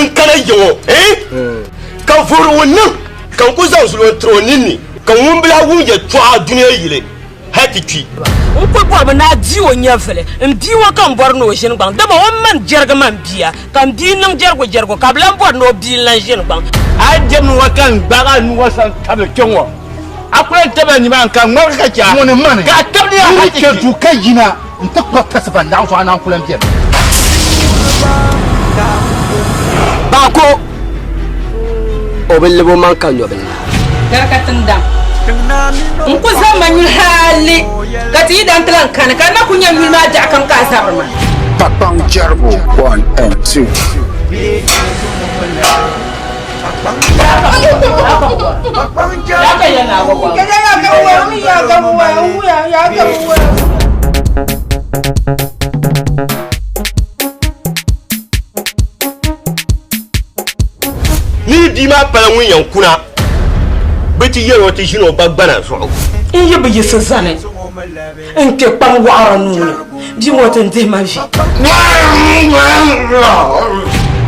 N kana ya ŋɔ, eh? Ka vuhiri ŋun niŋ ka n ku zaŋ zuliɔ n-tiri o ninni, ka ŋun bi lahi wum yɛtɔɣa dunia yili hal ti kpi. N kul bɔrimi ni a di o nyɛvili. M bia ŋɔ ka m bɔri ni o ʒini gbaŋ, dama o ni mani jɛrigi man bia, ka m bia niŋ jɛrigojɛrigo, ka bɛ lan bɔri ni o bia n-lan ʒini gbaŋ. A yi dɛm ŋɔ ka n gbaag a nuu ŋɔ zaŋ tabili kpe ŋɔ, a ku lan tabila nimaani ka ŋmarigi ka chɛ a, Ŋuni m-mani ka a tabili a hal ti chɛ kpi. duu ka yina nti kpuɣi tasiba naɣ zuɣu a naan ku lan beni. Baako o bi lab o maŋ ka nɔbili la. Dari ka tiŋdaŋ. N ku zaŋ ma nyuli hali ka ti yi dan ti lan kani, ka n na ku nya nyuli maa biɛɣu kam ka a zabiri ma. Pakpaŋ jɛrigu 1 and 2. Ni bia maa pala ŋun yɛn kuna, bɛ ti yɛl o ti ʒini o ba gbana zuɣu. N yi bi yiɣisi zani n-kpe kpam wɔɣira nuu ni, bia ŋɔ ti n-dihi ma vi.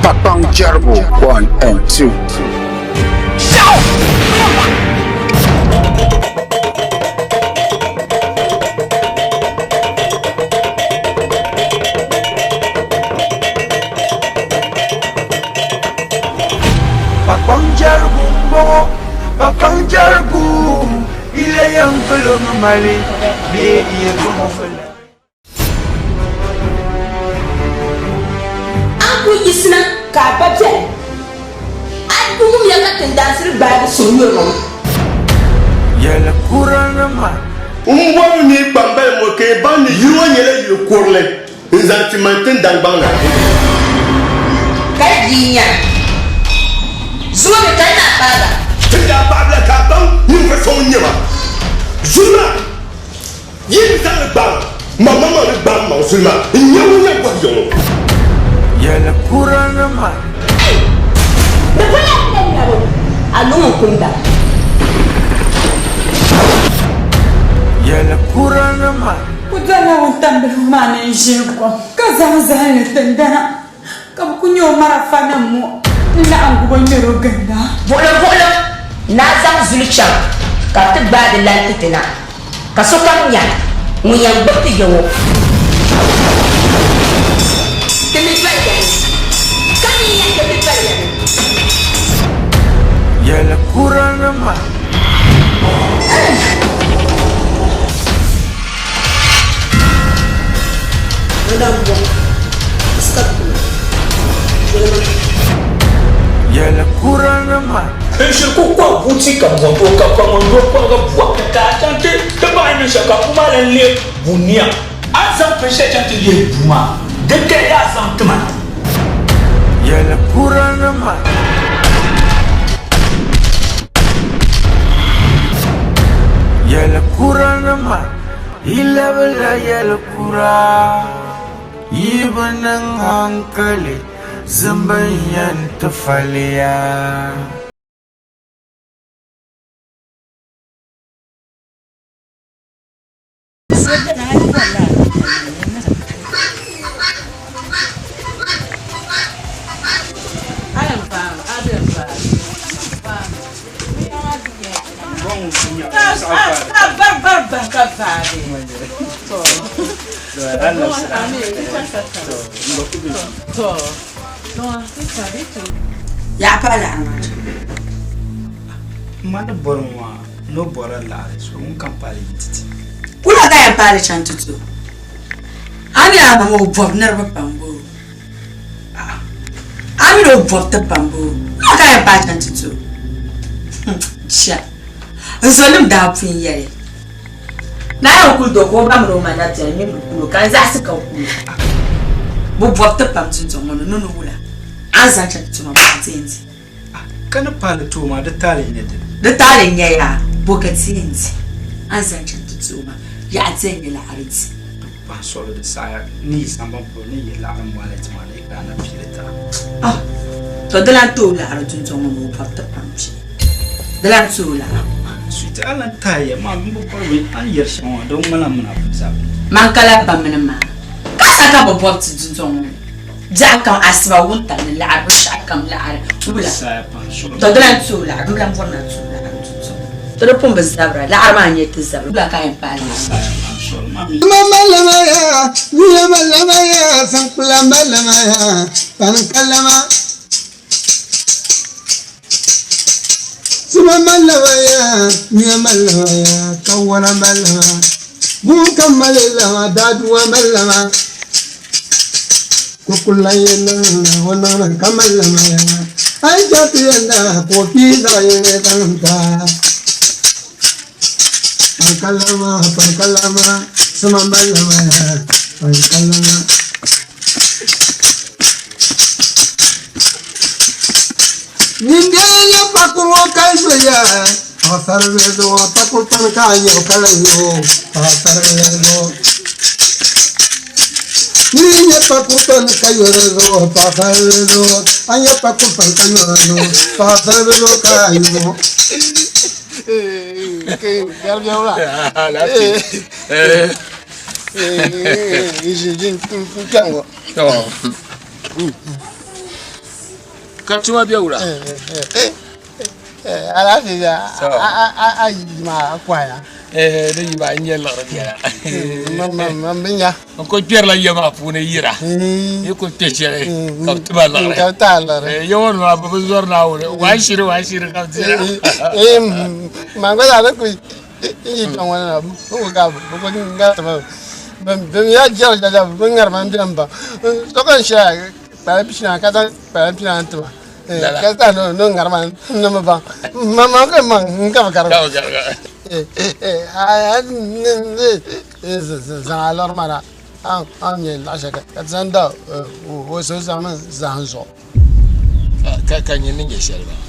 Pakpaŋ jɛrigu 1 and 2. Pakpaŋ jɛrigu m-bɔŋɔ, pakpaŋ jɛrigu, yila yɛn polo mi mali bee n-yɛn fili. A ni ku yiɣisina ka a ba beni, a di wumya ka tindaansili gbaagi suhuyurili ŋɔ. Yɛlikuranima. M bɔri ni kpambali ŋɔ ka yi baŋ ni yili ŋɔ nyɛla yili kurili n-zaŋ ti mani tindangbaŋ na. Ka yi bia nya zuuni ka yi naa paagi a. Ti daa paɣibila ka a baŋ ninvuɣ so ŋun nyɛ ma. Zuli maa. Yi ni zaŋ li gbaŋ ma maŋmaŋ ni gbaŋ maŋ zuli maa, n nyɛ ŋun yɛn bɔhi ya ŋɔ. Yɛlikuranima. Di pala a ni nyabu a luŋ n-kumda. Yɛlikuranima. Ku dolila wuntambiligu maa ni n-ʒini kom, ka zaŋ zahim ni tindana, ka bɛ ku nya o marafanim ŋɔ n-laɣim gub o ŋ-ŋmɛr o ginda. Buɣilim buɣilim ni a zaŋ zuli chaŋ ka bɛ ti gbaai di lali ti ti na. Ka sokam nya ŋun yɛn gbubi ti ya ŋɔ. Ti mi doli ya ni, ka mi yɛli ti mi doli ya ni. Yɛlikuranima. Yɛlikuranima. N shiri ku kɔhi buchi ka bɔh o ka pa ŋun yo kɔhiga bua. Ka a chaŋ ti ti baɣi niŋ shɛm ka bua maa lan leei bu nia. A ni zaŋ binshɛli chaŋ ti lihi bua maa, di kaya yaa zaŋ ti ma. Yɛlikuranima. Yɛlikuranima, yi labila yɛlikura, yi bi niŋ hankali, zimba n-yɛn ti fali ya. Yaɣa paai laɣiri maa chaŋ. Ma ni bɔri ŋɔ maa ni o bɔrila laɣiri so ŋun kam paali yi ti ti. Wula ka yɛn paali chaŋ ti ti o? A mi a maŋ o bɔbi niriba pam boo? A mi ni o bɔbi ti pam boo? Wula ka yɛn paai chaŋ ti ti o? Chɛ! N zonim daa pun yɛli ni a yɛn kuli do ka o ba mini o ma na beni mini bɛ kul o ka n zaɣisi ka kul o. Bɛ bɔbi ti pam dundɔŋ ŋɔ ni ni ni wula a ni zaŋ chaŋ ti ti ma bɔ ka ti yɛn di? Ka ni paali ti o maa, di taali n-nyɛ dini? Di taali n-nyɛ yaa, bɔ ka ti yɛn di? A ni zaŋ chaŋ ti ti o maa, yaɣa ti yɛn nyɛ laɣiri di. Pahi sɔɣili di saɣiya ni yi sambani polo ni yihi laɣiri m-bɔhi li ti ma ni yi kana piili ti a. Ah! To di lan ti o laɣiri dundɔŋ ŋɔ ni o bɔri ti pam kpe. Di lan ti o laɣiri. Sweetie, a lan tahiya maa m bi bɔri bɛ a ni yɛri shɛm maa di bi ŋmanila m mini a pun zabiri. Man ka lahi ba mini maa ka sa ka bɛ bɔbi ti dundɔŋ ŋɔ ni. Biɛɣu kam asiba wuntaŋ ni laɣiri binshɛɣu kam laɣiri wula. To di lan ti o laɣiri bɛ lan bɔri ni a ti o laɣiri nti ti o. Ti di pun bi zabira laɣiri maa n-nyɛ ti zabiri wula ka a yɛn paai laɣiri. Zuma malama ya, yuya malama ya, sankpula malama ya, pani kalama. Zuma malama ya, yuya malama ya, kawana malama. Buŋ kam mali lama, daadua malama. Kukula yɛn niŋ o niŋdi ka malama ya. A yi chaŋ ti yɛn daa ka o pii zaɣ yini zaŋ ta. Pankalama, pankalama, sima malama ya, pankalama. Nindee ya pakuro ka yoya, paɣasaribili zuɣu pakuri pani ka a nyɛ o ka lahi nyɛ o paɣasaribili zuɣu. Ni yi nyɛ pakuri pani ka yo di zuɣu paɣasaribili zuɣu, a nyɛ pakuri pani ka yo di zuɣu paɣasaribili zuɣu ka a yo. Ka tuma bɛ wula? Alaafee a yi maa a kɔhaya. Di yi maa n nyɛ liɣiri biɛla. Man bi nya. N ku kpɛrila ya maa puuni yira. Yi ku kpɛ shɛli ka bi ti ma liɣiri. Ka bi ti a liɣiri. Ya ŋɔ maa bi bi zɔri Naawuni. Waa shiri waa shiri ka bi dira. Man gba zaa ni ku yi kpɛ ŋɔ na bi ku ka bi ku ŋariti ma bi mi ya jɛri jɛri bi ŋarima n bɛni ba so ka n shɛya kpala pishina ka zaŋ kpala pishina n tima ka zaa ni ŋarima ni mi baŋ ma ka maŋ n ka bi gariga zaŋ a lɔri ma na a ni nyɛ laɣa shɛli ka ti zaŋ da o so zaŋmi zaham zuɣu ka nyini ni nyɛ shɛli maa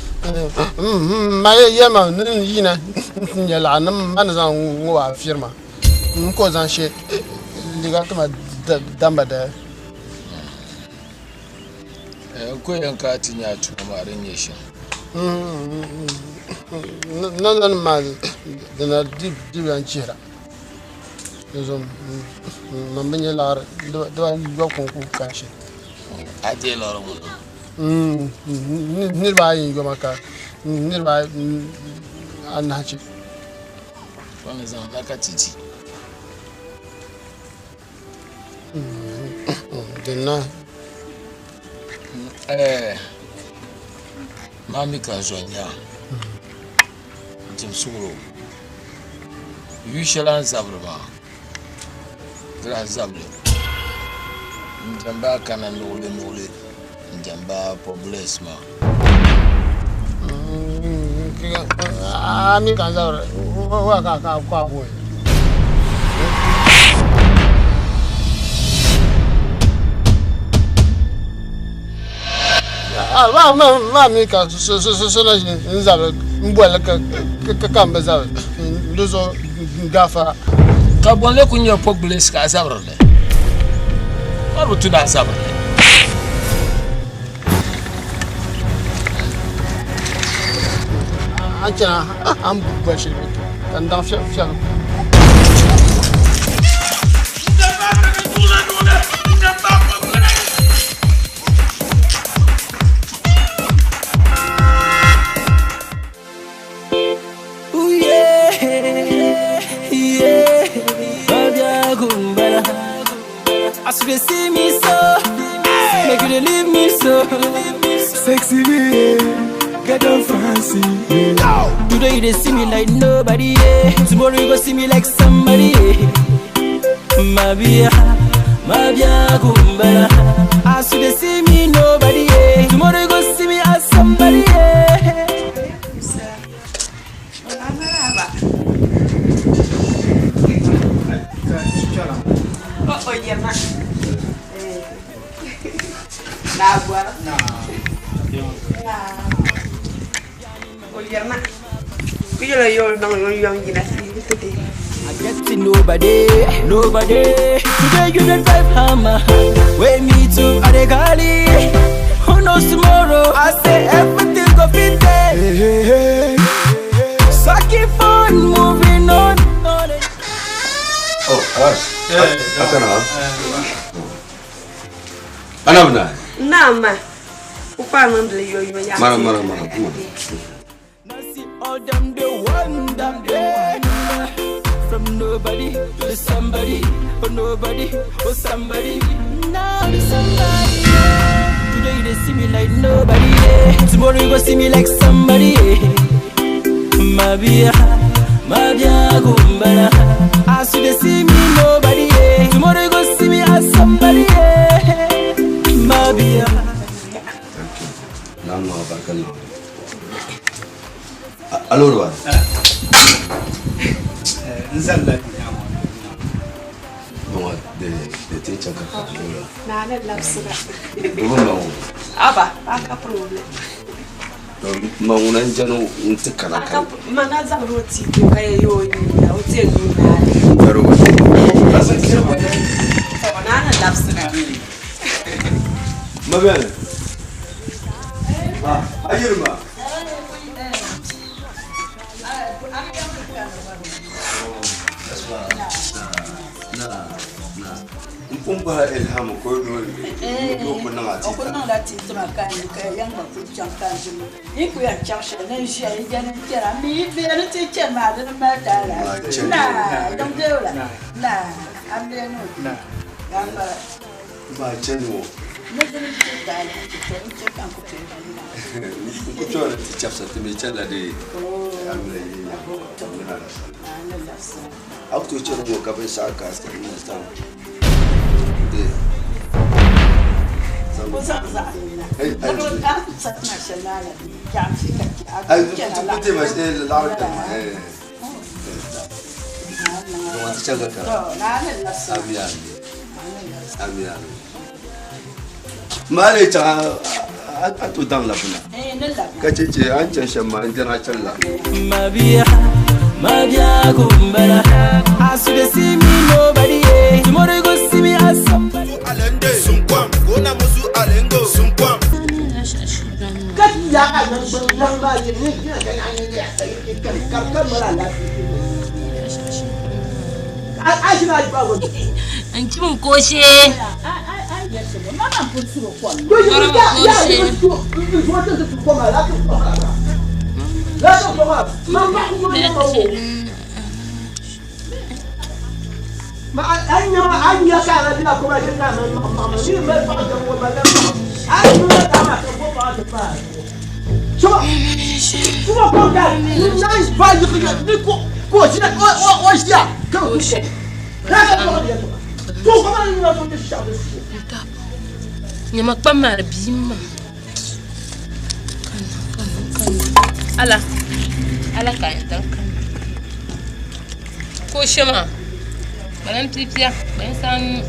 ma yɛlima ni n yina n ti nyɛ laɣa ni ma ni zaŋ ŋɔ a firima n ko zaŋ shɛ liiga tima damba dali N ku yɛn ka ti nya tuma maa din nyɛ shɛm. Nandanim maa dina dibila n-chihira. Dinzuɣu man bi nya liɣiri dibaayi kɔŋko ka n she. A deei liɣiri ŋɔ? Niriba ayi n-yoma ka niriba anahi che. O ni zaŋ la ka ti di. Dinna. Eh, maa mi ka n zo nya dim suɣuro yu shɛli a ni zabiri maa di lahi zabili n diɛmba kana nuɣuli nuɣuli n diɛmba pobulis maa A mi ka n zabiri wa ka ka ka boy. Ma ma ma mi ka so so so so na ʒi n zabiri n bolli ka ka ka n bi zabiri di zuɣu gafara. Ka bɔnli ku nyɛ pobulis ka a zabiri li ka bi tu ni a zabiri li. An chana an boli shɛli bɛ ka n daŋ fiɛbi. As you dey see me so, make you dey leave me so. Sexy me, get on fancy. Yeah. Today you dey see me like nobody, yeah. Tomorrow you go see me like somebody, yeah. Mabia, mabia kumbala. As you dey see me nobody, yeah. Tomorrow you go see me as somebody, yeah. I get to nobody, nobody. Today you dey drive hammer, wey me too I dey cali. Who knows tomorrow? I say everything go fit there. Hey, hey, hey. So keep on moving on. on and Oh, Abbas. Asana. Ana bina. Naam ma. Ku kpaai niŋdili yoyo yaɣa. Mara mara mara kuma. All them they wonder, yeah. From nobody to somebody, oh nobody, oh somebody. Now to somebody. Yeah. Today they see me like nobody, yeah. Tomorrow you go see me like somebody. Yeah. Mabia, mabia kumbala. As you they see me nobody, yeah. Tomorrow you go see me as somebody, yeah. Mabia. Na ma barkan na. Aloro ba. N zalila dunia ŋɔ Ŋɔ de de ti chan ka ka aloro. Naa ni labisira. Dubu ma ŋɔ. Aba, a ka problem. Ma ŋuna n jani n ti kana ka. Ma na zaŋdi o ti to ka yɛ o nyuuna o ti yɛn naai. Very well. Naa ni labisira. Ma bɛni. Ah, ayirima. N pun bahi Ilhamu ka o noo ku niŋ a O ku niŋla ti tima ka n ka yan gba kuli chaŋ ka n ʒimi yi ku yɛn chaŋ shɛli ni n ʒiya yi jɛni n chɛna mi yi bɛ ni ti chɛni maa dini mali taala na yiŋ deewu la na a bɛ ni o ka n bala Ba chani ŋɔ. ni dini ti taala ti to n chɛ ka n ku tooi N ku chɔri ti chɛbisa ti mi chɛnila di amina yi nya mina la sani. A ku tooi chɛni ŋɔ ka binshɛɣu ka n zaŋ de Ai ku ti ma shi laɣari ka ŋɔ ti chɛŋ ka kara. Ami ami. Ami ami. Maa lee chaŋ a to daŋ labina. Ka che che an chɛni shɛm maa n jɛna chɛni la. Mabia, mabia kumbala. As you dey see me, nobody. Yeah. Tomorrow you go see me as somebody. Sunkwam, gona musu alengo. Sunkwam. N chim kooshɛ. Nyama kpam maa di bia maa. Ala ala ka n daŋ kana kooshɛ maa kpalan pipia kpalan sanu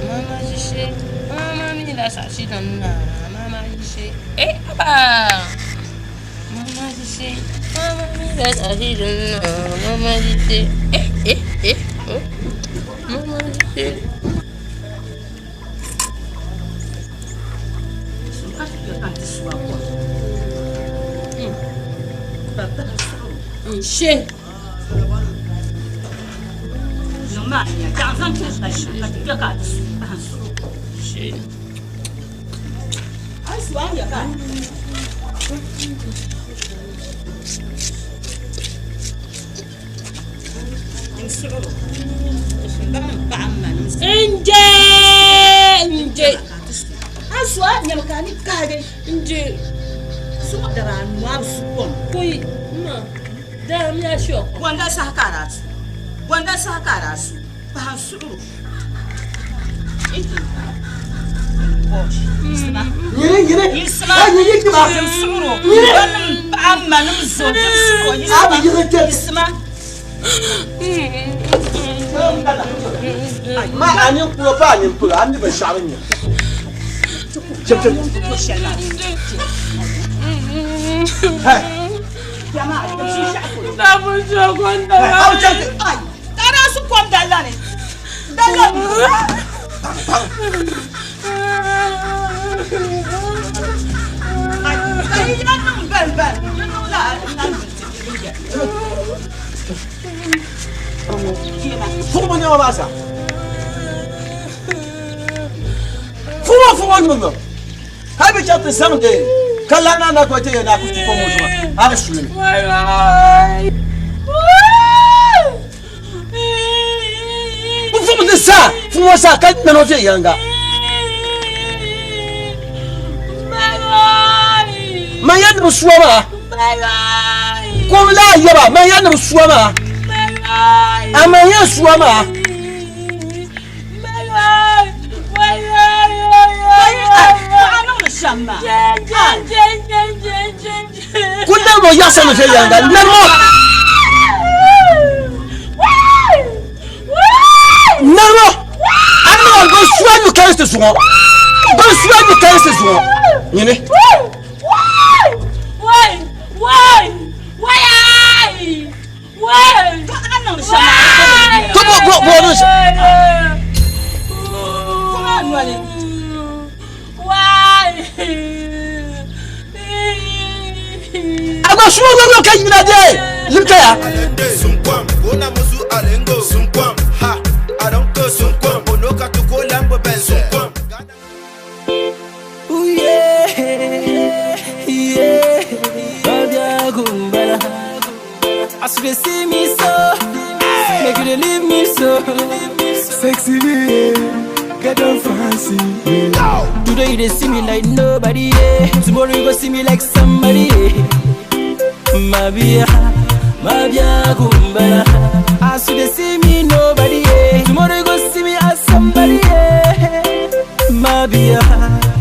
mama ʒishe mama mi la saɣasi na mama ʒishe eh aba mama ʒishe mama mi la saɣasi na mama ʒishe eh eh eh oh mama ʒishe. She. She. Nje nje. Nje. Koi ma da mi a shɔ. Wanda saha ka a daa su. Wanda saha ka a daa su. Paɣa n suɣuro. Nyini nyini. Yisima. Ai nyini kima. Dim suɣuro. Nyini. Banim paɣa manim zo dim suɣuro. Abi yiri kpe. Yisima. Ma a nini kuro pa a nini polo a ni binshɛɣu din nyɛ. Chim chim. Hey. Ka daa su kom dala ni. Dala ni. Ka yi ya niŋ bali bali. Yi niŋ la nan Fuɣi bi nɛma maa zaa. Fuɣi ŋɔ yomyom. Hali bi chaŋ ti zaŋdi ka lan na na gba ti yɛn a ku ti kom ŋɔ zuɣu a ni suli mi. N fum di zaa fum ŋɔ zaa ka nana o viɛnyɛliŋga. Man ya ni bi suwa maa. Kom laa yaba man ya ni bi suwa maa. A man ya suwa maa. Ku nari o yaɣisa ni viɛnyɛliŋga nari o. Nari o. A niŋ o bin suwa nyu kalinsi zuŋɔ. Bin suwa nyu kalinsi zuŋɔ. Nyini. To bo bo bo niŋ shɛm. A gba suwa yomyom ka yina dee limta ya. Ooh yeah, yeah, Babia Gumbala. As you dey see me so, make you dey leave me so. Sexy yeah, get on fancy. Yeah. Today you dey see me like nobody, yeah. Tomorrow you go see me like somebody, yeah. Mabia, Mabia Gumbala. As you dey see me nobody, yeah. Tomorrow you go see me as somebody, yeah. Mabia,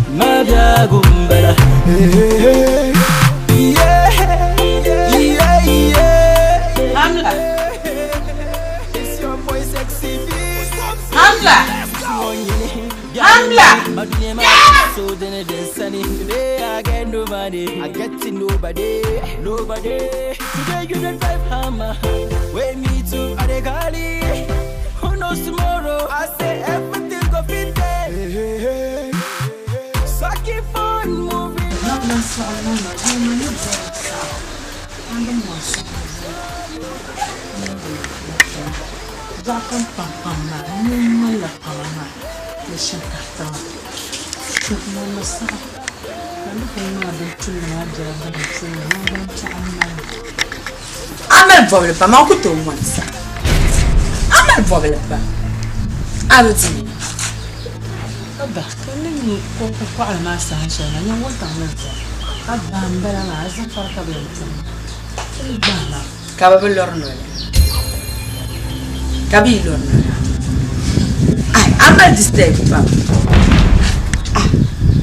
Mabia Gumbala. Hey, Yeah, yeah, yeah. Hamla. It's your boy sexy B. Hamla. Hamla. So then it is sunny. Today I get nobody. I get to nobody. Nobody. Today you the drive hammer. Wait me to Adegali. Who knows tomorrow? I say everything go fit there. Hey, hey, So keep on moving. Dɔɣu kam pampam maa nuu ŋmanila kpama maa ni shinkaafa maa ŋmanimi saɣim ka ni kuli niŋ din tulli maa biɛla din puuni naŋgban piɛɣu m-mali li. A mali bɔbili pam, a ku tooi mɔni saha. A mali bɔbili pam, a bi di mi. Ka bahi ka n ni nyu kɔŋko kɔɣili maa saha shɛli maa, nyini wuntaŋ ni viɛla, ka bahi m-bala maa, a zafara ka bɛ yɛn tim ma. N ni gbahi ma. Ka bɛ bi lɔri noli. Ka bɛ yi lɔri noli. Ai, a mali disturb pam. Ah,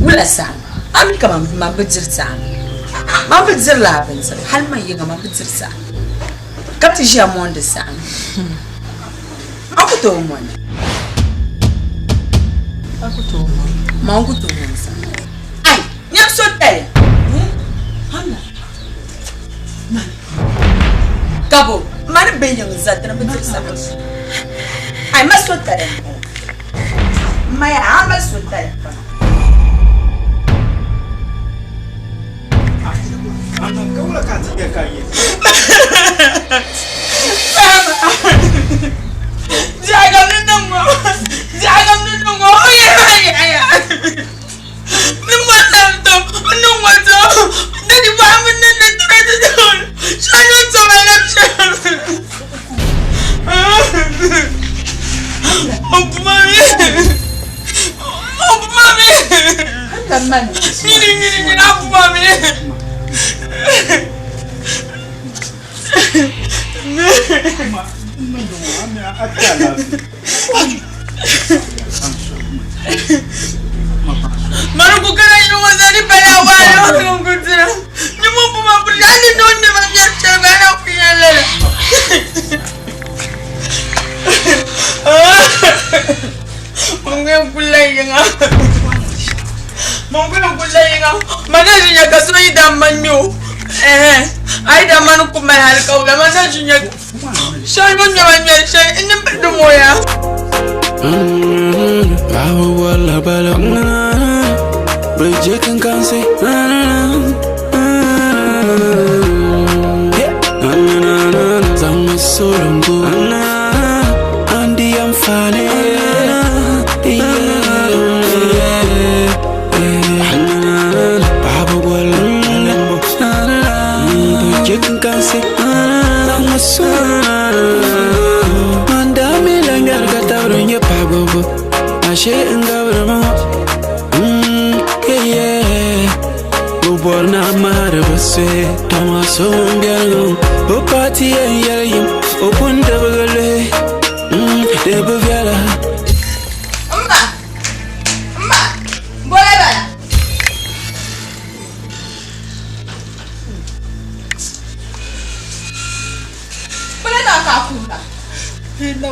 wula saha? A mi ka man bi diri saha. Man bi diri laa bindira, hali man yiŋa man bi diri saha. Ka ti ʒiya mondi saha. A ku tooi moni. A ku tooi moni. Man ku tooi moni saha. Ai, nyam so tali. Hanna, mani. Kabo, mani be yiŋ zali ti ni bi diri saha. Ai, ma so tali m-bala. Maya, a mali so tali pam. Ka wula ka ti nyɛ ka yɛ.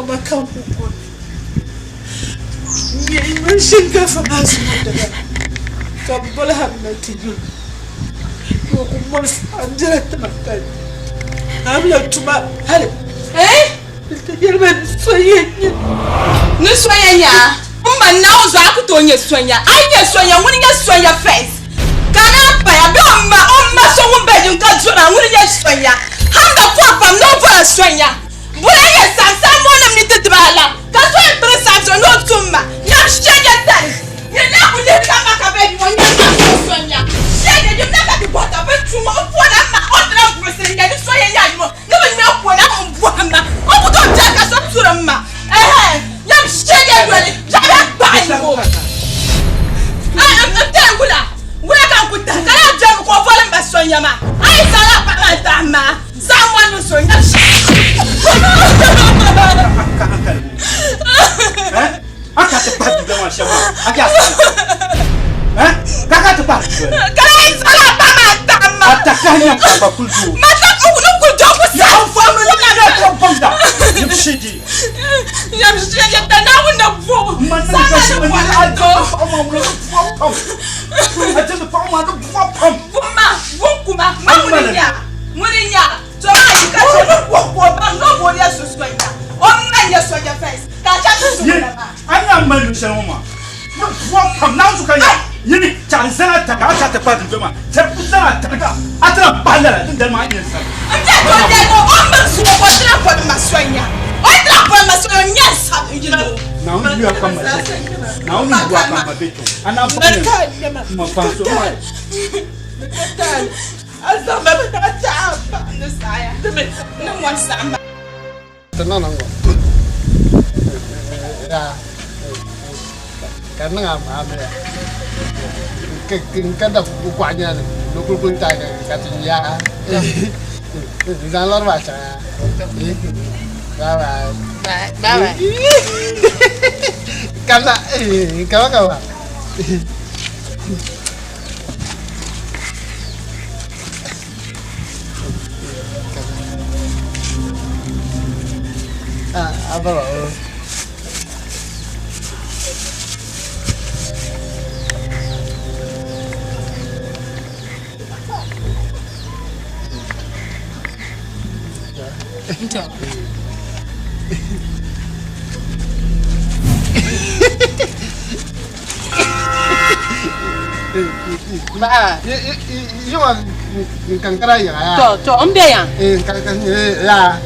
ma ka n ku kuni. N nyɛ mini shinkaafa maa zuŋɔ dala ka m boli hamna ti niŋ ka o ku mɔrisi a n dira tima ka hamla tuma hali n ti yɛli ma ni so yɛn nyɛ. Ni so yɛn nyɛ a? M ma Naawuni zuɣu a ku tooi nyɛ sonya. A yi nyɛ sonya ŋuni nyɛ sonya first ka a naan paya bee o ma o ma so ŋun be yiŋ ka dɔɣi a ŋuni nyɛ sonya. Hamda pɔri pam ni o bɔra sonya. Bula nyɛ saɣim saɣim ni ti diba la, ka so yɛn piri saɣim so ni o tum ma. Nyam shɛnya tali. Nyɛ na ku lihi ka ma ka bɛ ŋɔ nyɛ ma so so nya. Shɛnya yim na ka ti bɔhi ka bɛ tum o pona ma o dina buɣisiri nya ni so yɛn nya yimo ni bɛ ŋmɛ pona m bɔhi ma o ku tooi biɛri ka so turi ma. Ɛhɛ nyam shɛnya yoli biɛɣu bɛ gbaɣi yimo. N teei wula wula ka n ku tahi ka lahi biɛrimi ka o boli m ba so nya ma. A yi zaŋ lala paɣa maa tahi ma. To maa yi ka chɛ ni o ka o baŋ ni o booni ya so sonya, o mi na nyɛ sonya first ka a chaŋ ti su ŋuna maa. A ni a mali luɣ shɛli ŋɔ maa, ni bua pam, naanzu ka ya yi ni chaɣ n-zani a tariga, a chaɣ ti kpahi dundoli maa, chɛri ku zani a tariga, a ti lahi pahi lala, dindali maa a ni yɛn zani. N bɛ to n yɛli o o ni miri zuɣu ka o ti lahi boli ma sonya, o yi ti lahi boli ma sonya o nya n sabi n yili o. Naawuni yuya pam ma chɛ, Naawuni yuya pam ma be kpɛŋ, a naan paɣi ni ma pahi so maa. Ka niŋ a amiliya ka da kuɣa nyina ni ni kuli kuli taai ka ti yaa n zaŋ lɔri maa chaŋ bye bye bye bye kama kama kama. Ah, ababa. Nto. Ba, yiwa kankara ya. To, to, n bɛ yan. Ya.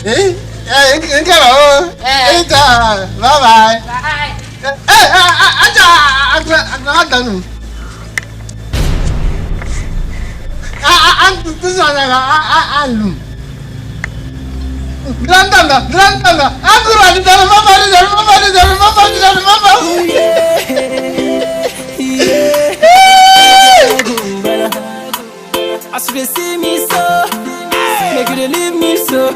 Eh, eh, n kɛra o. Eh, ta, bye bye. Bye. Eh, aja, a a danu. A a a tu sa na a a a lu. Grandanga, grandanga, akura di danu, mama di danu, mama di danu, mama di danu, mama. As you dey see me so, make you dey leave me so.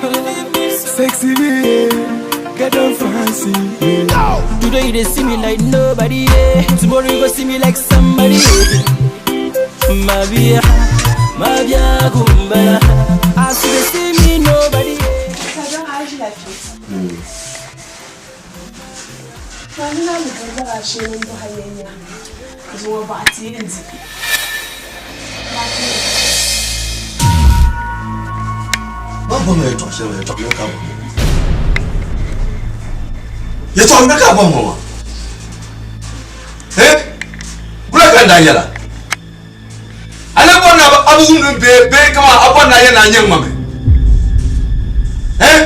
Sexy, yeah. Get on fancy. Yeah. Today you dey see me like nobody, yeah. Tomorrow you go see me like somebody. Yeah. Mabia, mabia kumbala. As you dey see me nobody. Ma bɔŋɔ yɛtɔɣ shɛli yɛtɔɣ yɛli ka bɔŋɔ yɛtɔɣ yɛli ka bɔŋɔ maa eh wula ka n daa yɛla a na bɔri ni a bi wumdi m bee bee kaman a bɔri ni a yɛli ni a nyɛ ŋmami eh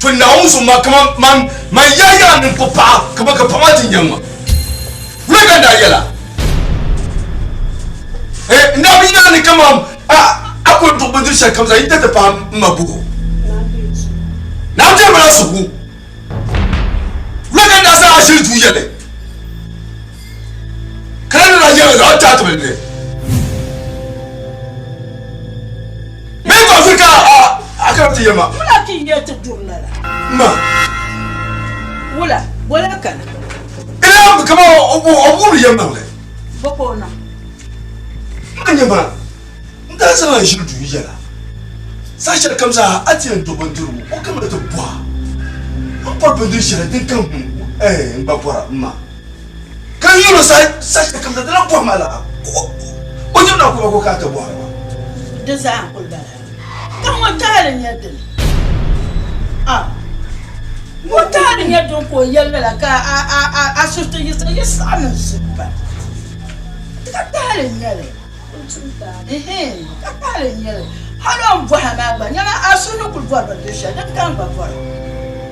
to Naawuni so ma kaman man man yaa yaa ni n kpuɣi paɣa kaman ka paɣa maa ti nyɛ ŋma wula ka n daa yɛla eh n daa bi yaa ni kaman a a ku duɣi bindiri shɛli kam zaa yi ti paai m ma buɣu Naawuni jɛma la suhu wula ka n daa zaŋ a ʒili duu yɛli ka na daa yɛli a ti a tibili ni Bee ka Africa a a kana ti yɛma. Wula ti yɛ ti duri lala? Ma. Wula, wala kana? Ina kama o o buri yɛm maŋli. Bɔ ka o niŋ? Ma nyɛ ma n daa zaŋ a ʒili duu yɛla. Saha shɛli kam zaa a ti yɛn do bindirigu, o kamina ti bɔh a, N bɔri bindir shɛli din ka n gba bɔra m ma? Ka n yɛl o saha shɛli kam zaa, di lan bɔhi ma lala, ka o nyam na ku ba ka a ti bɔhiri ma. Di zaa n-kuli bala. Ka ŋɔ taali n-nyɛ dini? A Ŋɔ taali n-nyɛ dini ka o yɛli lala ka a suhu ti yiɣisi yi saɣim n suhu pam? Di ka taali n-nyɛ li. Ihin, ka taali n-nyɛ li. Hal o ni bɔhi a maa gba, nyama a suhu ni kul bɔri bindir shɛli, din ka n gba bɔra.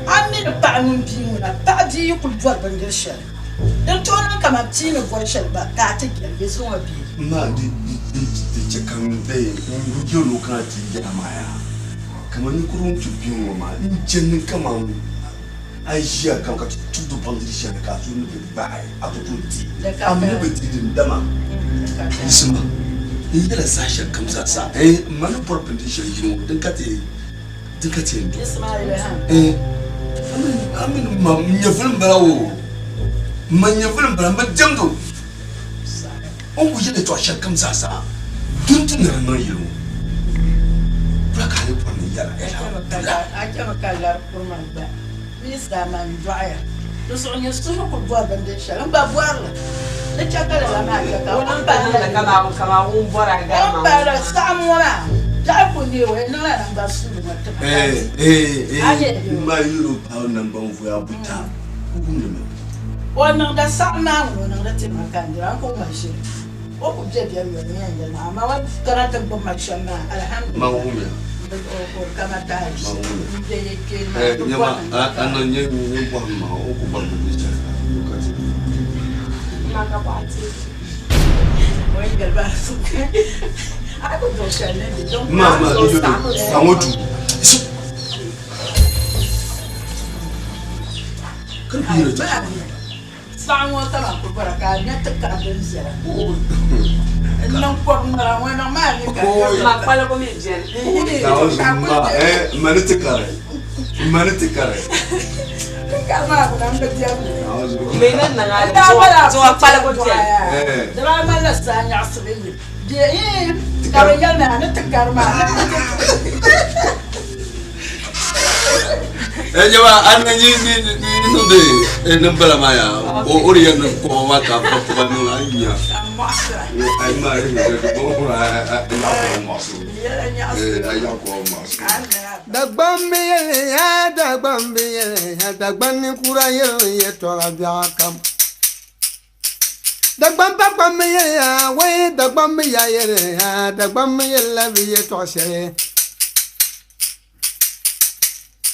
A mi ni paɣ ŋun bia ŋuna, paɣ bia yi kul bɔri bindir shɛli, din tooi niŋ kaman pia ni bɔri shɛli gba, ka a ti jɛli bɛ zaŋ o bee? M ma, di chɛ ka n yɛl o kana ti yɛli a maa yaa, kaman ninkurigu ŋun kpi bia ŋɔ maa, n je ni kaman a yi ʒiya kam ka ti tuɣi bindiri shɛli ka a suhu ni bi gbaai a ku tooi di, a mi ni bi di din dama. Yiɣisima n yɛla saha shɛli kam zaa sa, ɛɛn, m ma ni bɔri bindiri shɛli yili ŋɔ din ka ti din ka ti yɛn doli. Ɛɛn, a mi ni m ma n nyɛvili m-bala oo, m ma nyɛvili m-bala, m bi diɛmd o. O ni ku yɛli yɛtɔɣ shɛli kam zaa sa din ti ni di niŋ yili ŋɔ, wula ka a ni bɔri ni n yɛl a? A chɛmi ka lari kuri ma gba. Bɛ zaa man dɔɣiya. Di zuɣu nyɛ suhu ku bɔri bindiri shɛli, n gba bɔri li. Di chɛ ka lala maa chɛ ka o ni paai la saɣim ŋɔ maa, biɛɣu ku neei o, yi niŋla naŋgban suuli ŋɔ ti ma ka di. A nyɛ bɛ o. O niŋda saɣim maa ŋuni o niŋdi ti ma ka n dira, n ku ŋma ʒiri. O ku be biɛri yoli n yɛn yɛli maa, amaa o ni kana ti gbubi ma shɛm maa, alhamdulillah, o ka ma taali shɛli. M be yi kpee maa, di bɔhim Saɣa ŋɔ ka ban kuli bɔra ka a nya ti kari din viɛla n niŋ kɔbu ŋmara ŋɔ niŋ maa ni ka Ma kpaligu mi beni. Ma ni ti kari ma ni ti kari kari maa ŋuna n bi diɛm li Mi ni niŋ a zuɣu kpaligu beni. Di daa ŋmanila saa nyaɣisibu yi bɛ ka bɛ yɛli ni a ni ti kari maa. Jama an ni ni ni niŋdi nin bala maa yaa o di yɛn niŋ kɔŋɔ maa ka ba kɔba niŋ a nya ayi maa yi ni di o a yaɣa mɔɣisi a yaɣa kɔŋɔ mɔɣisi. Dagbaŋ bi yɛli ya Dagbaŋ bi yɛli ya Dagbaŋ ninkura yɛli yɛtɔɣa biɛɣu kam. Dagbaŋ pa kpam mi yɛli ya wai Dagbaŋ mi ya yɛli ya Dagbaŋ mi yɛlila bi yɛtɔɣ shɛli.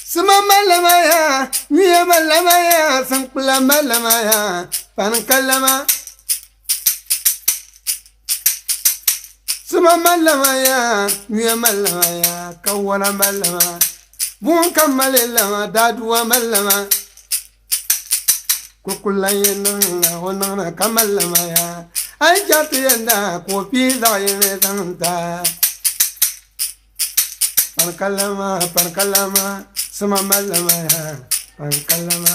Sima malama ya nyuya malama ya sinkpula malama ya pani kalama. Sima malama ya nyuya malama ya kawara malama buŋ ka mali lama daduwa malama. Kukula yi niŋ o niŋda ka malama ya a yi chɛri ti yɛn daa ka o pii zaɣ yini zaŋ ta Pankalama pankalama sima malama ya pankalama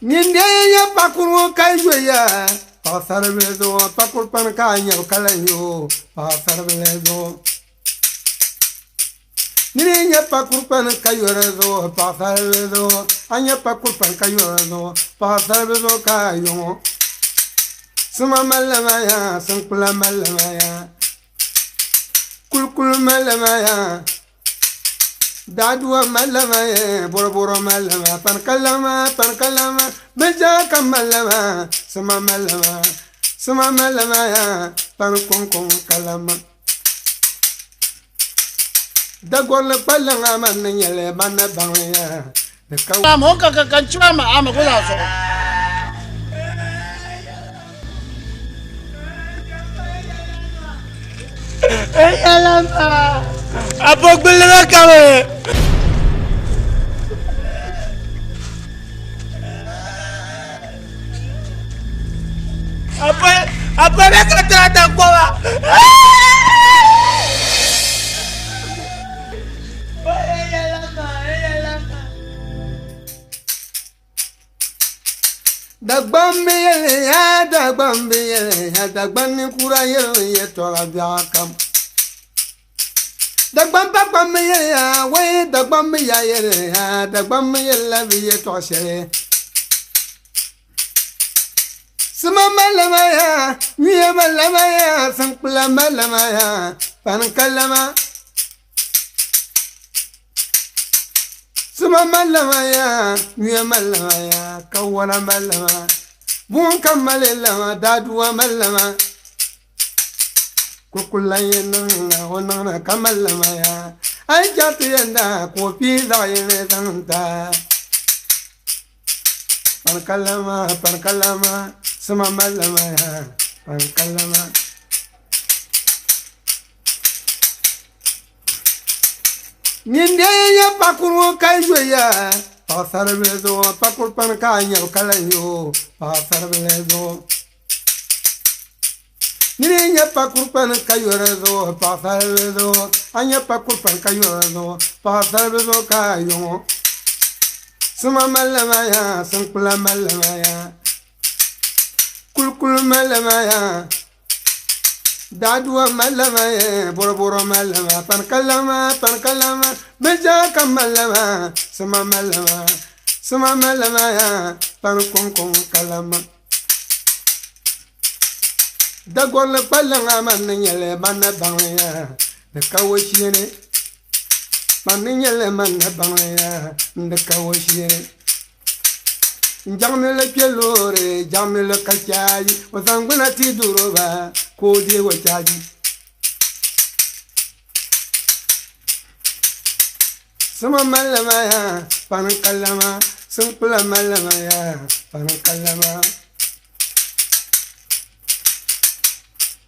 Nyin dee nyɛ pakuru ka yoya paɣasaribili zuɣu pakuru pani ka a nyɛbu ka lahi yo paɣasaribili zuɣu Nini nyɛ pakuru pani ka yori zuɣu paɣasaribili zuɣu a nyɛ pakuru pani ka yori zuɣu paɣasaribili zuɣu ka a yo ŋɔ sima malila ya sinkpula malila ya kulikuli malila ya Daaduwa malama ye boroboro malama pankalama pankalama binshɛɣu kam malama sima malama sima malama ya pani kuŋkuŋ kalama dagorili kpaliŋa man ni nyɛli ban na baŋli ya di ka Ama o ka ka ka n chima ama ama ko zaa zuɣu. A bo gbulli la kami. A bo bɛ ka tarata kɔba. Dagbaŋ bi yɛli ya, Dagbaŋ bi yɛli ya, Dagbaŋ ninkura yɛli yɛtɔɣa biɛɣu kam. Dagbaŋ pakpam bi yɛli ya, wai Dagbaŋ bi ya yɛli ya, Dagbaŋ bi yɛlila bi yɛtɔɣa shɛli. Sima malama ya, nyuya malama ya, sinkpula malama ya, pani kalama. Sima malama ya, nyuya malama ya, kawana malama, buŋ ka mali lama, daaduwa malama. Kukula yi niŋ o niŋna ka malama ya, a yi chaŋ ti yɛn daa ka o pii zaɣ yini zaŋ ta. Pankalama, pankalama, sima malama ya, pankalama. Nyin dee nyɛ pakuri ŋɔ ka yoya paɣasaribili zuɣu pakuri pani ka a nyabu ka lahi yo paɣasaribili zuɣu nini nyɛ pakuri pani ka yo di zuɣu paɣasaribili zuɣu a nyɛ pakuri pani ka yo di zuɣu paɣasaribili zuɣu ka a yo ŋɔ sima malila yaa sinkpula malila yaa kulikuli malila yaa Daaduwa malama ye boroboro malama pankalama pankalama binshɛɣu kam malama sima malama sima malama ya pan kuŋkuŋ kalama dagorili kpaliŋa man ni nyɛli man ni baŋli ya di ka o sheeni man ni nyɛli man ni baŋli ya di ka o sheeni N jaŋmili kpɛ loori jaŋmili ka chaaji o zaŋ gbuna ti duroba ka o deei o chaaji sima malila yaa pani kalama sinkpula malila yaa pani kalama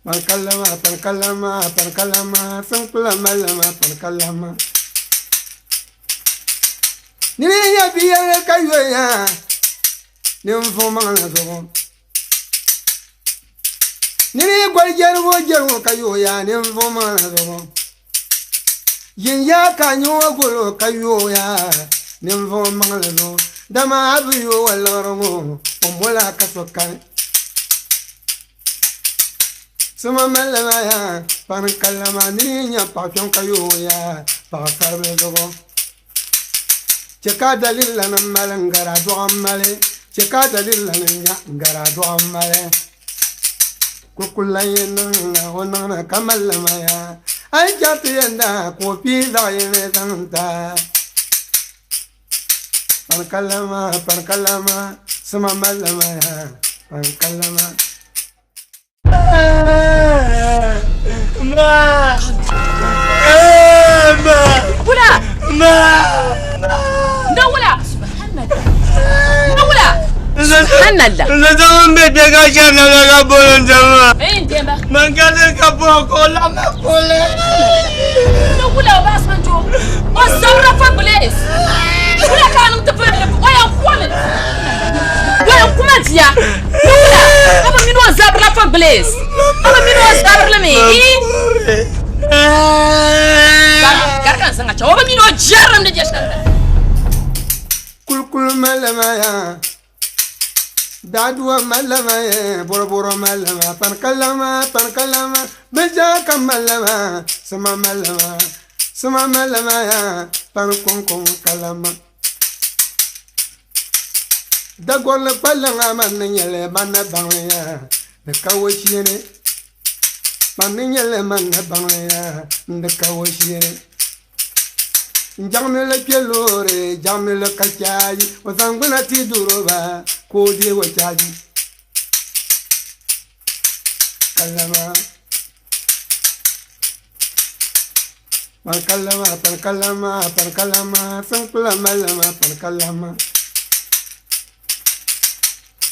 pani kalama pani kalama pani kalama sinkpula malila pani kalama Nini nyɛ bia yɛli ka yoya ninvuɣu maŋli zuɣu nini goli jɛrigu jɛrigu ka yoya ninvuɣu maŋli zuɣu yinya ka nyɛ o golo ka yoya ninvuɣu maŋli zuɣu dama a bi yo o liɣiri ŋɔ o mola ka so kani Sima malila yaa pani kalama nini nyɛ paɣa kpɛm ka yoya paɣasaribili zuɣu Chɛ ka a daliri ni mali n-gari a dɔɣim mali. Chɛ ka a daliri ni nya n-gari a dɔɣim mali. Kukuli lan yi niŋ o niŋdi ka mali li maa yaa. A yi chaŋ ti yɛn daa ka o pii zaɣ yini zaŋ ti a. Pankalama, pankalama, sima mali li maa yaa, pankalama. Wula! Na wula! Na wula! Subhanallah! Na wula Obasanjo! O zabira fa Blaise! Wula ka a niŋ ti pili o yɛn komi! O yɛn kuma dia! Ni wula a bi mini o zabirila fa Blaise! A bi mini o zabirili mi! Gari ka n zaŋ a chaŋ o bi mini o jɛrilim ni je shɛli. Kulikuli malama yaa Daaduwa malama ye boroboro malama pankalama pankalama binshɛɣu kam malama sima malama sima malama yaa pani kuŋkuŋ kalama Dagorili kpaliŋa man ni nyɛli man ni baŋli yaa di ka o sheeni man ni nyɛli man ni baŋli yaa di ka o sheeni N jaŋmili kpɛ loori jaŋmili ka chaaji o zaŋ gbuna ti duroba ka o deei o chaaji kalama Pankalama pankalama pankalama sinkpula malama pankalama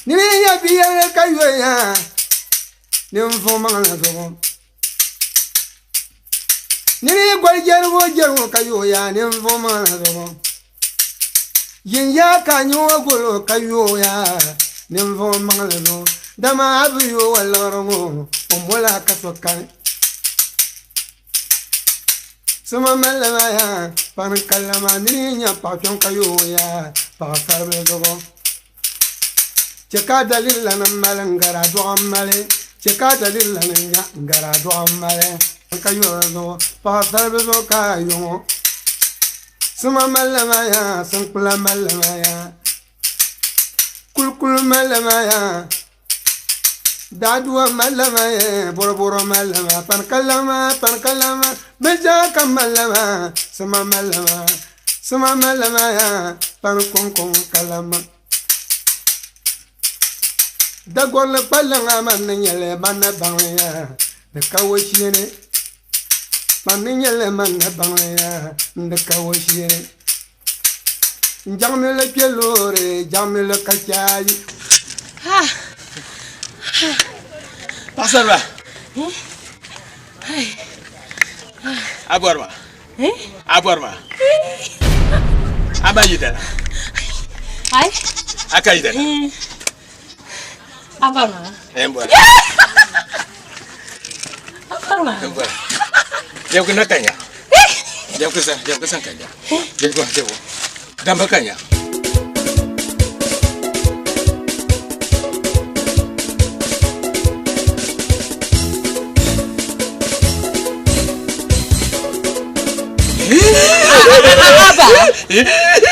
Nini nyɛ bia yɛli ka yoya ninvuɣu maŋli zuɣu Nini goli jɛrigu jɛrigu ka yoya ninvuɣu maŋli zuɣu Yinya ka nyɛ o golo ka yoya ninvuɣu maŋli zuɣu dama a bi yo o liɣiri ŋɔ o mola ka so kani Sima malila yaa pani kalama nini nyɛ paɣa kpɛm ka yoya paɣasaribili zuɣu. Chɛ ka a daliri lana mali n-gari a dɔɣim mali. Chɛ ka a daliri lana nya n-gari a dɔɣim mali. Ka yuri zuɣu, paɣisaribi zuɣu ka a yo ŋɔ. Sima malila ma yaa, sinkpula malila ma yaa, kulikuli malila ma yaa, daadua malila ma yaa, bɔrɔbɔrɔ malila ma, panikala ma, panikala ma, binshɛɣu kam malila ma, sima malila ma, sima malila ma yaa, pani kɔŋkɔŋ kala ma. Dagorili kpaliŋa man ni nyɛli man ni baŋli yaa, di ka o sheeni. Man ni nyɛli man ni baŋli yaa, di ka o sheeni. N jaŋmili kpe loori, jaŋmili ka chaayi. Paɣasariba, a bɔri ma? A bɔri ma? A ma yidana? Ai. A ka yidana? A bɔri ma? N bɔri. A bɔri ma? N bɔri. Jɛbu na ka nya. Jɛbu san, jɛbu san ka nya. Jɛbu, jɛbu. Damba ka nya.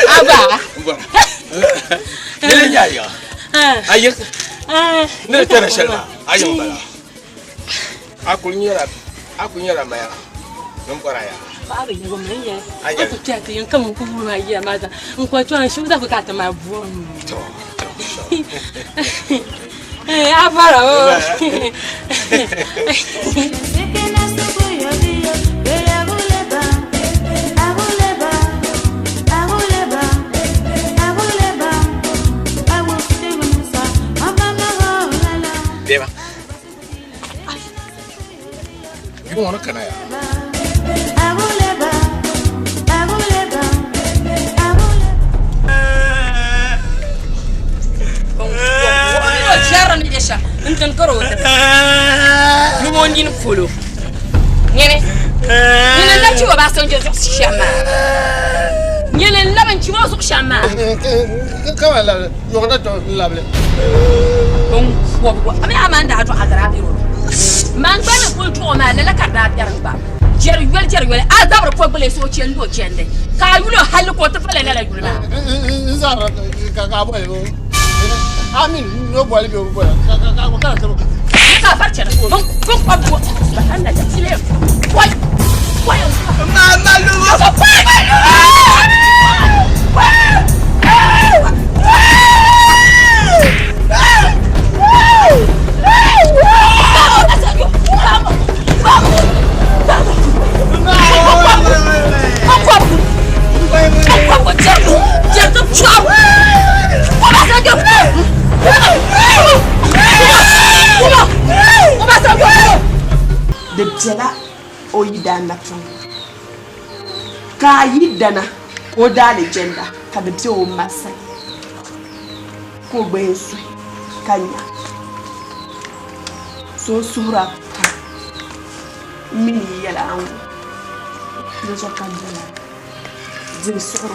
Aba. Aba. Nene nya ya. Ayi. Ne tɛra shɛli maa, a yiŋ bala. A kuli nyɛla, a kuli nyɛla maya n bɔra ya. Paɣa bi nyɛgo mani yɛ. A ku kpɛri ti yɛn kam n ku wuri maa yiya maa zaa. N kɔri tɔri n shibu zaa ku ka ti maa buɣim. A bɔra o. Beba. You want to kana ya? N tin karo o tibili ni o nini polo nyini nyini n labi chibi Obasanjo zuɣu shɛm maa nyini n labi n chibi o zuɣu shɛm maa Kama labili, yɔɣu na tɔ n labili. N kɔbigu a mi a man daa dɔɣi a daa bɛri o man gba ni kuli dɔɣi o maa lala ka di daa bɛri n gba jɛri yoli jɛri yoli a zabiri kɔgbili so o chɛndi o chɛndi ka a yuli o halli ka o ti pala lala yuli maa. N zabiri ka ka bɔli o. A mi n'o bɔli bɛ o bɔli ka ka ka ka ka. Ne ka fari chɛna bin bin kɔbigu subhanallah tile kɔi kɔi. Mama lumo. Di bela o yidana tiŋ, ka a yidana ka o daalijɛnda ka di be o ma sani, ka o gba yɛn suhi ka nya. So o suhiri a pam m mi ni yi yɛla a ni wum, di zuɣu ka n bela di ni suhir o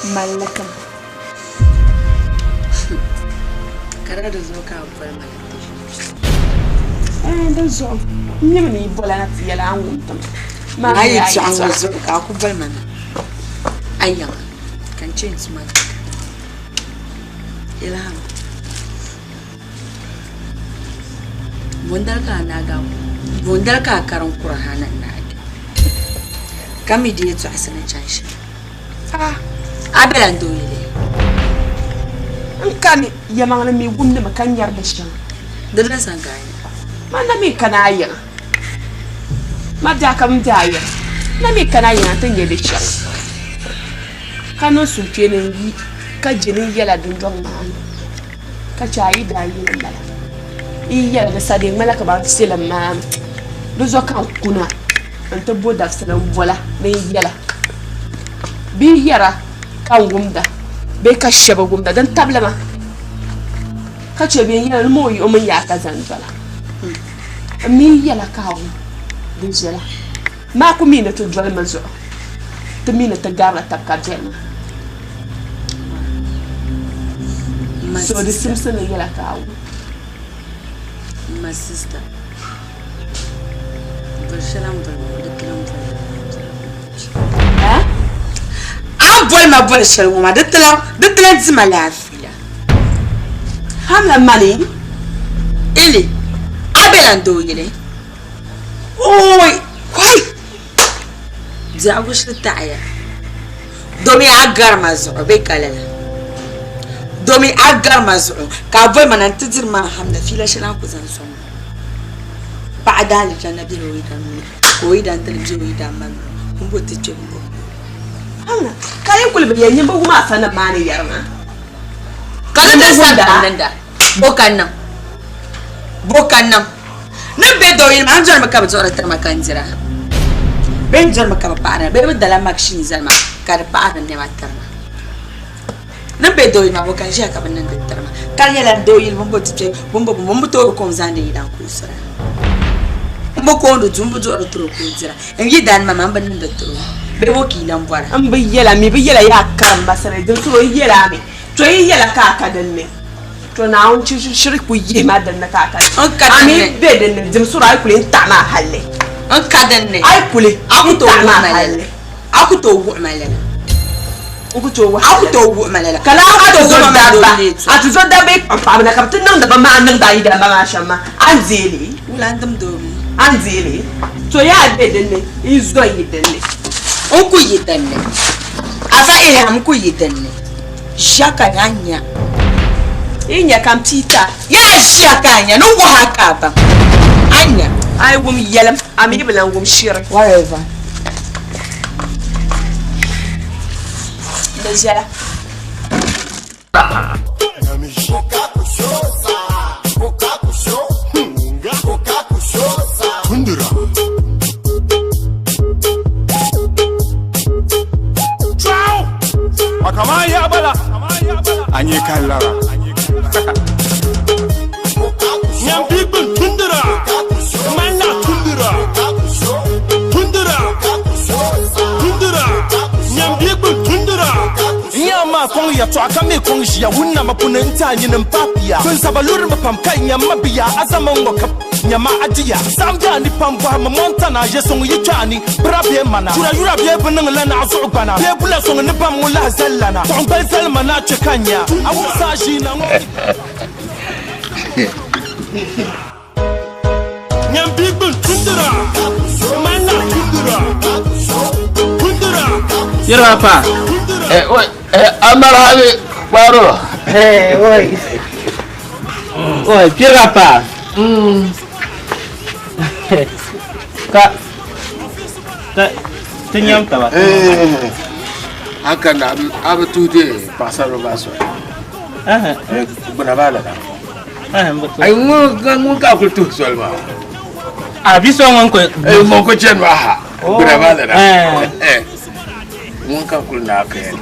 m-mali li tiŋa. Ka di di zuɣu ka a boli ma na ti ʒini kpe. Ɛɛn, di zuɣu m mi ni yi bola na ti yɛla a ni wum ti ma. A yɛtɔɣa ŋɔ zuɣu ka a ku boli ma na a yiŋa ka n chɛ n tuma ka Ilham, bondali ka a karim kuri ha na naagi ka mi di yɛtɔɣa ni chaŋ shɛm. A bela n doo yili? N kani yɛlimaŋli mi wumdimi ka nyari di shɛŋa. Di la sani ka a nya. Man na mi kana a yiŋa. Ma daa ka m be a yiŋa. N na mi kana a yiŋa nti nya di shɛŋa. Ka niŋ suhukpeeni n-yi ka je ni n yɛla dundɔŋ maa ni ka chɛ a yi daa yi ni m-bala. N yi yɛli di sa di ŋmanila kaman filim maa mi. Di zuɣu ka n kuna nti bo dabisili m-bola ni n yɛla. Bɛ yi yɛra ka n wumda bee ka shɛba wumda din tabili ma ka chɛ bɛ yɛla ni ma o yiɣi o mini yaa ka zani dola. N mi yɛla ka a wum di viɛla. Maa ku mi ni ti doli mi zuɣu, ti mi ni ti garila tab ka bɛri maa. Ma So di simsi ni yɛla ka a wum. M ma sista, voli shɛli a ni boli ma ŋɔ, di ti lan boli ma. A ni boli ma boli shɛli ŋɔ maa, di ti lan di ma laafia. Hamla mani. Ili, a bela n doo yili. Ooi! Kɔi! Biɛhigu shiri taɣiya. Domi a gari ma zuɣu bee ka lala? Domi a gari ma zuɣu ka a boli ma na nti diri ma hamda fiila shɛli a ni ku zaŋ sɔŋ ma. Paɣa daalijanna bela o yidana nuu ni ka o yidantali be o yidanma nuu ni. M bo ti kpe m-bo. Hamla, ka yi kuli bi yɛli nyin bi wum afanim maa ni yɛri maa. Ka di ti sani ka n niŋda. Bo ka n niŋ? Bo ka n niŋ? Ni m be dooyili maa, n dɔrimi ka bɛ duɣiri tiri ma ka n dira bee n dɔrimi ka bɛ paɣiri bee bɛ dala makshin zali ma ka di paɣiri nɛma tiri ma. Ni m be dooyili maa, bo ka n ʒiya ka bɛ niŋdi tiri ma? Ka di nyɛla dooyili bɛ ni bo ti kpe, bɛ ni bo bɛ bi toori kom zaŋdi yi dan kulisira. M bi koondi duu, m bi duɣiri tiri o ka o dira. N yi dan ma maa, m bi niŋdi tiri o bee bo ka yi lan bɔra? M bi yɛla mi bi yɛla yaa karimba sani, din suri o yi yɛla a mi. To yi yɛla ka a ka din ni, to Naawuni shiri ku yihi ma din ni ka a ka din ni. A mi be din ni dim suri a yi kuli n-taɣi ma halli. N ka din ni. A yi kuli n-taɣi ma halli. A ku tooi wuɣi ma lala. N ku tooi wuɣi A ku tooi wuɣi ma lala. Ka lala a ti zo dabba, a ti zo dabba yi kpaŋ paɣaba na ka bɛ ti niŋdi bɛ maŋa niŋdi a yidana maa shɛm maa, a ni deei li? Wula n-dim doo mi? A ni deei li? To yaa be din ni, n zo n-yi din ni. N ku yi din ni. Afa Ilham n ku yi din ni. Ʒiya ka a nya. Yi nya ka m piita. Yaa ʒiya ka a nya ni wahu a ka a baŋ. A nya. A yi wum yɛlim, a mi bi lan wum shiri. Whatever. Di viɛla. Kɔŋ yɛtɔɣa ka mi kɔŋ ʒiya wunna puni n-ti a nyini m-paai pia. Bɛ zaba lurimi pam ka nyam ma biya a zama ŋɔ ka nyama a diya. Saɣim daa ni pam bɔhimi Montana ʒe suŋ yi kpe a ni bira bee mana. Yura yura bee bɛ niŋ la naɣ zuɣu gbana bee bula suŋ ni bam ŋun lahi zali lana. Kpuɣim gbali zali ma na kpe ka nya a wumsa a ʒii na ŋɔ. Nyam bia gbuni tundira, manna tundira, tundira. Yɛrɛ pa. Eh, oi, eh, amara ni kparo. Eh, oi. Oi, pira pa. Ka ka ti nyam taba. Eh, haka na abu tude pasaro ba so. Eh, eh, gbuna ba la. Ai ŋun ka kuli tuhi soli maa. A bi so ŋun ko Eh, ŋun ko chani maa ha. Gbuna ba la. Eh. Eh. Ŋun ka kuli na ka yɛn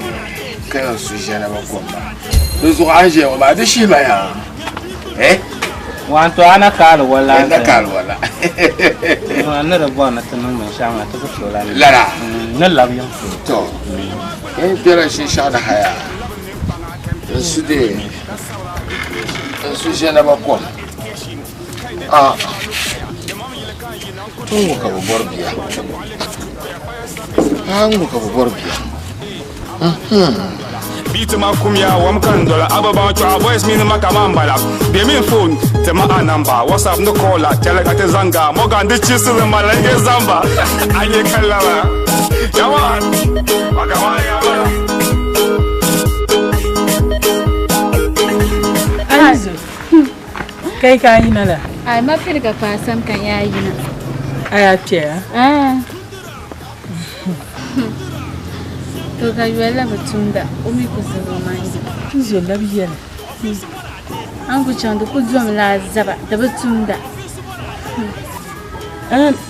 ka yɛn su ʒɛna ba kom maa. Di zuɣu a ni ʒiya ŋɔ maa di shihi ma yaa. Eh? Waanto a na kaali wala. Eh, na kaali wala. Ni di bɔri ni ti niŋ binshɛɣu maa ti ku tooi la. Lala. Ni labi yiŋ. To. Eh, biɛla shinshɛɣu ni ha yaa. N su de n su ʒɛna ba kom. Ah. N ŋɔ ka bi bɔri bia. Ah, n ŋɔ ka bi bɔri bia. Beat ma kumya wam kan dola ababa chwa voice mi ma kama mbala be min phone te ma a number WhatsApp no call la tele ka te zanga moga ndi chisu ma la nge zamba anye kala yawa wakawa yawa. Aizu, kai ka yina la? Ai, ma firga paasam kan ya yina. Aya kpɛya? Ah. To ka yoli bi tumda, o mi ku zib o maŋ yi. N zo labi yɛli. An ku chaŋ di ku domi la zaba, di bi tumda.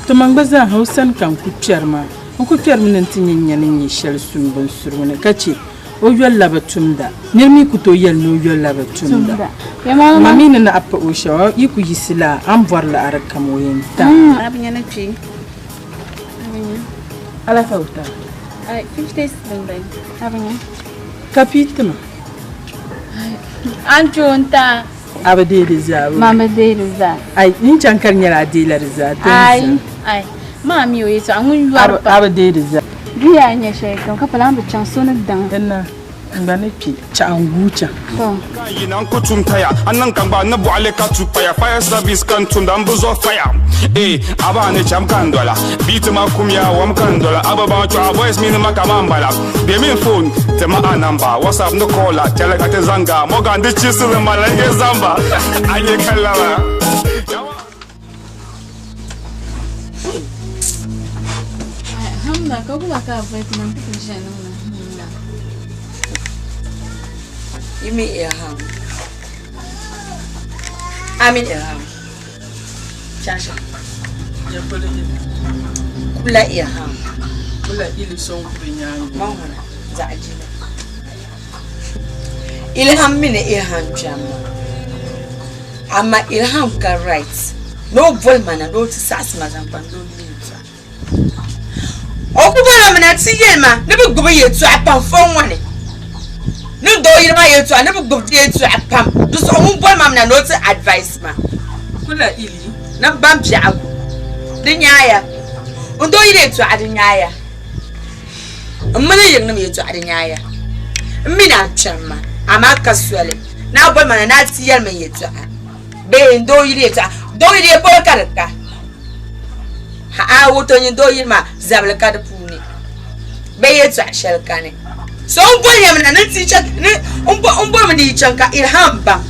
To man gba zaa ha o sani ka n ku kpɛri maa. N ku kpɛrimi ni n ti nya nya ni nyɛ shɛli sum binsurigu ni ka che o yoli la bi tumda. Nir mi ku tooi yɛli ni o yoli la bi tumda. Ma mi ni naɣ paɣ o shɛm, yi ku yiɣisi la a ni bɔri laɣiri kam o yɛn tam. A bi nya ni kpi. A bi nya. Ala ka o tam. Ai, 50 cedis din bala. A bi nya. Ka pii ti ma. Ai. An kpe o n-ti a. A bi deei di zaa bee? Man bi deei di zaa. Ai, n chaŋ ka di nyɛla a deela di zaa. Ai, ai, maa mi o yɛtɔɣa ŋun yɔri pam. A bi deei di zaa. Di yaa nyɛ shɛlikam ka pala a ni bi chaŋ so ni daŋ. N na, n gba ni kpi chaɣ n guui chaŋ. Tɔ. Ka n yina n ku tum taya, a niŋ ka n gbaai ni bɔɣili ka tu paya. Fire service ka n tumda, m bi zo faya. Eh, a ba ni cham ka n dola. Beat ma kumya, wam ka n dola. A bi baŋ chɔɣa voice mini ma ka man bala. Bemi n phone, ti ma a number. WhatsApp ni call a, chɛli ka ti zaŋ ga. Morgan di chisili ma la n-je zamba. A nyɛ ka lala. Hamna ka gula ka avoid man ti ku ʒiya niŋ na hamna. Yi mi Ilham. Amin Ilham. Chansha. Kula Ilham. Kula ili sɔŋ kuri nyaangi. Mahuna zaɣ jina. Ilham mini Ilham kpɛm maa. Amaa Ilham ka right ni o boli ma na ni o ti saɣisi ma zaŋ kpa ni o yuli yɛltɔɣa. O ku boli ma mi na ti yɛli ma ni bɛ gbubi yɛltɔɣa pam fɔŋ ŋɔ ni. Ni doo yili maa yɛltɔɣa ni bɛ gbubi di yɛltɔɣa pam. Di zuɣu ŋun boli ma mi na ni o ti advice ma. Kula ili. Ni m baŋ biɛhigu di nyaaya. N doo yili yɛltɔɣa di nyaaya. M mini n yiŋnim yɛtɔɣa di nyaaya. M mi ni a kpɛri ma, amaa ka soli ni a boli ma na ni a ti yɛli ma n yɛtɔɣa bee n doo yili yɛtɔɣa. Doo yili polo ka di ka. Ha a wuhi ti o nyin doo yili maa zabili ka di puuni bee yɛtɔɣa shɛli kani. So m boli ya mi na ni n ti chaŋ ni m boli mi ni yi chaŋ ka Ilham baŋ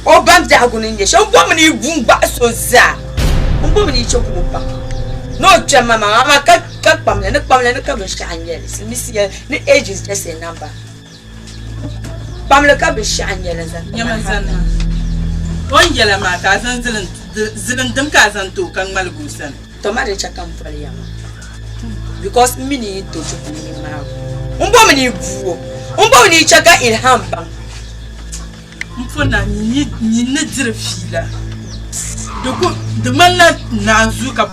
o baŋ biɛhigu ni nyɛ shɛm. M boli mi ni yi bu n-gbahi so zaa. M boli mi ni yi chɛ ka o baŋ ni o kpɛm ma maa, amaa ka kpamli ni kpamli ni ka binshɛɣu n-nyɛ li. Silimiinsi yɛli ni age is just a number. Kpamli ka binshɛɣu n-nyɛ li zaŋ ti ma hal na. O ni yɛla maa ka a zaŋ zilindim ka a zaŋ ti o ka ŋmaligi o sani. Tɔ ma di chɛ ka m boli ya maa because m mi ni yi to chɛ ka o ni maag o. M boli mi ni yi bu o. M boli mi ni yi chɛ ka Ilham baŋ. M po na nyin ni diri fiila, di ŋmanila naanzuu ka.